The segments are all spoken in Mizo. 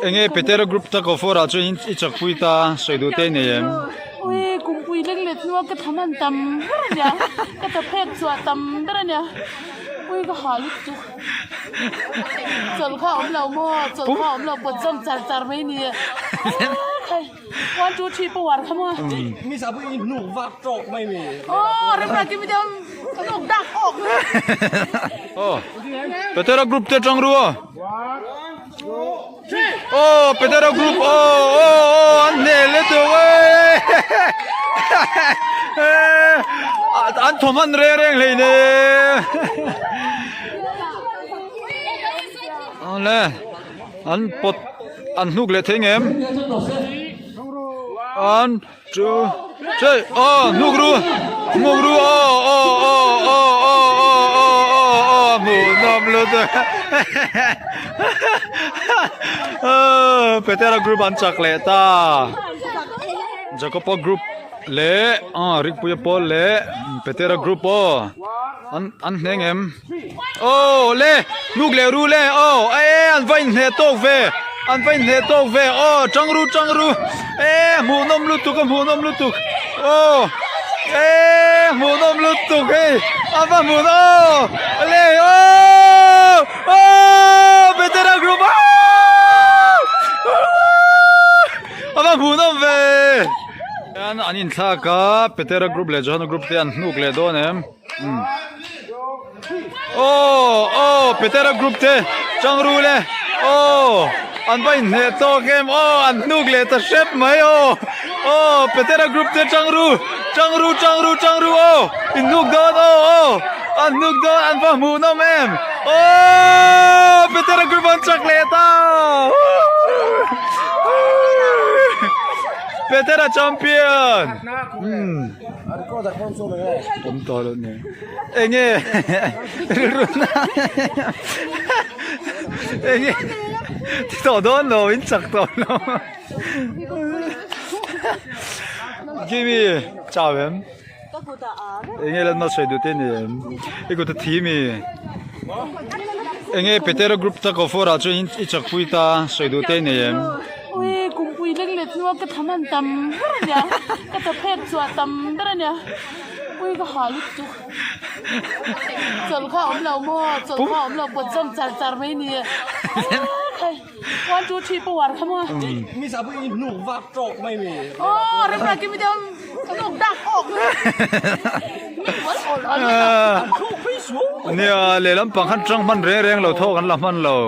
Enge Petera group ta Kofora chuan i chakpui ta sawi duh te i nei em? Ui kumpui leng let hnua ka tham an tam ber a nia, ka ta phek chhuah tam ber a nia, ui ka ha lutuk. Chawlh kha a awm lo maw, chawlh kha a awm lo pawt zawm char char mai ni e. Khai one two three power kha maw. Mi sa pawh i hnuk vak tawk mai mi. Aw remra kimi te hnuk dak awk. Aw Petera group te tang ru aw. Aw Petera group aw aw aw an hneh le tawh e. An thawm han reng reng hlei ne. Awle an pawt an hnuk leh thei ngem. An Chu chei aw hnuk ru hnuk ru aw aw aw aw aw aw aw aw aw hmuh nawm lutuk Petera group an chak leh ta Jacoba group leh aw Rikpuia pawl leh Petera group aw an an hneng em aw le hnuk leh ru le aw e an va inhneh tawk ve an va inhneh tawk ve aw tang ru tang ru e hmuhnawm lutuk a hmuhnawm lutuk aw e hmuhnawm lutuk hei a va hmuh aw le aw aw Petera group aw a va hmuhnawm ve hian an inthlak a Petera group leh Johana group te an hnuk leh dawn em. Aw aw Petera group te changru le aw an va inhneh tawk em aw an hnuk leh ta hrep mai aw aw Petera group te changru changru changru changru aw in hnuk dawn aw aw an hnuk dawn an va hmuh nawm em aw Petera group an chak leh ta Petera champion. Awm tawh loh nen. Enge rilru na enge ti tawh dawn lo in chak tawh lo. Kimi chau em? Enge lan sawi duh te ni em? I kut a thi mi? Enge Petera group ta Kofora chuan i chakpui ta sawi duh te ni em? Ui kumpui leng let hnua ka tham an tam ber a nia ka ta phek chhuah tam ber a nia ui ka ha lutuk chawlh kha a awm lo maw chawlh kha a awm lo pawt zawm char char mai ni e khai one two three power kha maw Mi sa pawh i hnuk vak tawk mai mi. Aw remra kimi te hnuk dak awk Nia lehlam pang khan tang hman reng reng lo thawk an la hman lo.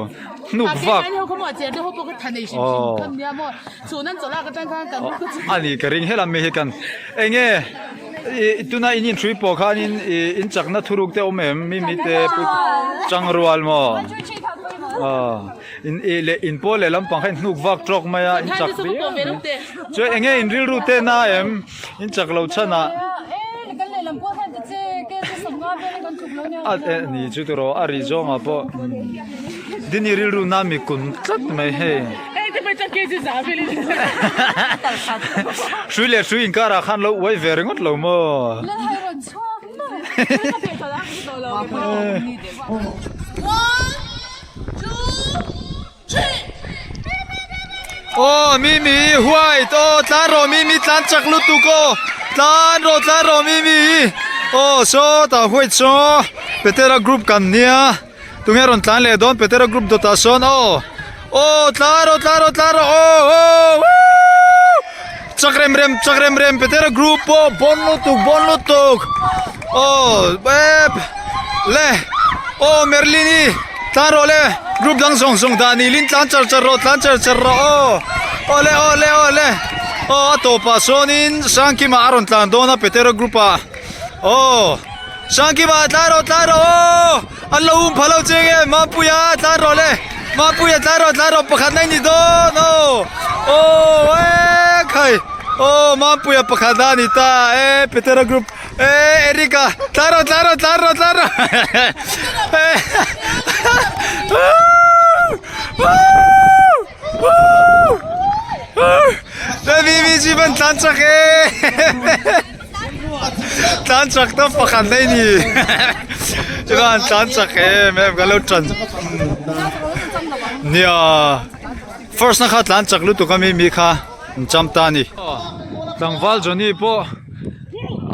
Hnuk vak. A ni ka ring helam mi hi kan enge tuna in inhrui pawh khanin in chakna thuruk te awm em mi mi te changrual maw in leh in pawl leh lampang kha in hnuk vak tawk mai a in chak viau mai chuan enge in rilru te na em in chak lo chhan ah a ni chu tiraw a ri zawng ah pawh Dini rilru na mi kun tlat mai hei. Hrui leh hrui inkarah khan lo uai ve ringawt lo maw? Aw Mimi white aw tlan rawh Mimi tlan chak lutuk aw tlan rawh tlan rawh Mimi aw sawtah white saw Petera group kan nia. Tunge rawn tlan leh dawn Petera group dawtah sawn aw aw tlan rawh tlan rawh tlan rawh aw aw woo chak rem rem chak rem rem Petera group pawh bawn lutuk bawn lutuk aw ep le aw Merlin-i tlan rawh le group dang zawng zawng dah nilin tlan char char rawh tlan char char rawh aw aw le aw le aw le aw a tawpah sawnin Sangkima a rawn tlan dawn a Petera group ah aw. Sangkima tlan rawh tlan rawh aw an lo um pha lo che nge Mampuia tlan rawh le Mampuia tlan rawh tlan rawh pakhat na i ni dawn aw aw e khai aw Mampuia pakhat na a ni ta e Petera group e Erica tlan rawh tlan rawh tlan rawh tlan rawh e VVG ban tlan chak e. Tlan chak ta pakhat nei ni chuan tlan chak em em ka lo tan nia. First na kha tlan chak lutuk a mi mi kha an cham ta a ni. Tlangval Johnny pawh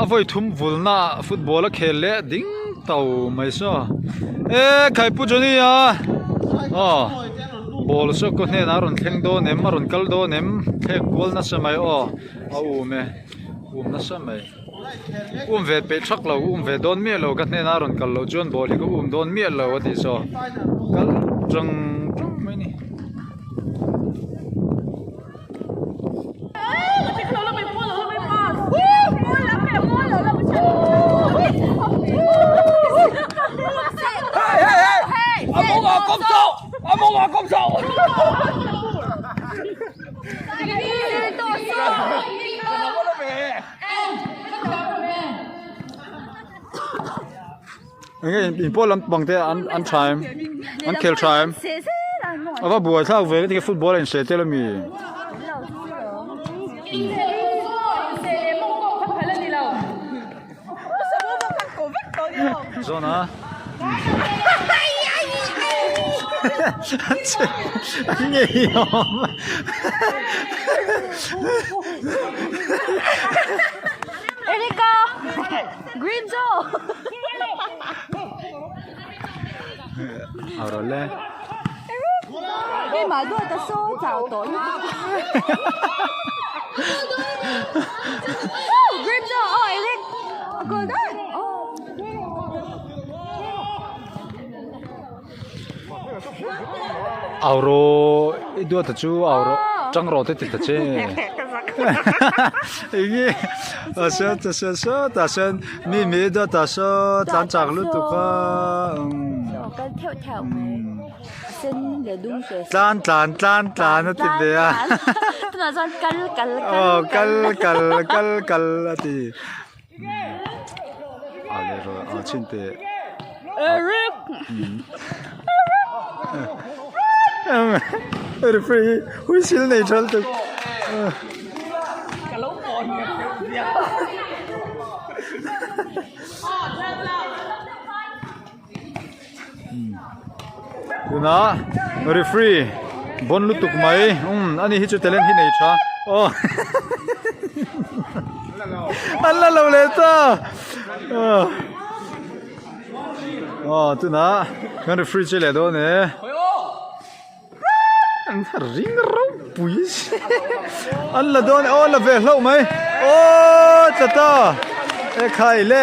a vawi thum vulna ah football a khel leh ding to mai saw. E khai pu Johnny a aw ball saw kaw hnenah a rawn thleng dawn em a rawn kal dawn em thlek kual nasa mai aw a um e um nasa mai. Um ve peih thak lo um ve dawn miah lo ka hnenah a rawn kal loh chuan ball hi ka um dawn miah lo a tih saw kal tang tang mai a ni. Enge in pawh lampang te an an tha em an khel tha em a va buai thlak ve tinge football a in sawi tel ami. Zawn a an che an ngeiawm. Erika Green Joe A rawl e. Keimah duat a saw chau tawh lutuk. Green Joe oh Eric goal dan oh. Auro i duat a chu auro tang rawh te ti ta che enge a sawn ta sawn sawtah sawn mi mi i duat ah sawn tlan chak lutuk a kal theuh theuh mai sen leh dum te tlan tlan tlan tlan a ti ve a tunah chuan kal kal aw kal kal kal kal a ti. A leh rawh a chhin teh. Eric. Referee hi whistle nei thal tuk. Tunah referee bawn lutuk mai umm ani hi chu talent hi nei tha aw an la lo leh ta aw tunah kan referee che leh dawn e an ring ropui an la dawn aw la ve hlauh mai aw tla ta ekhai le.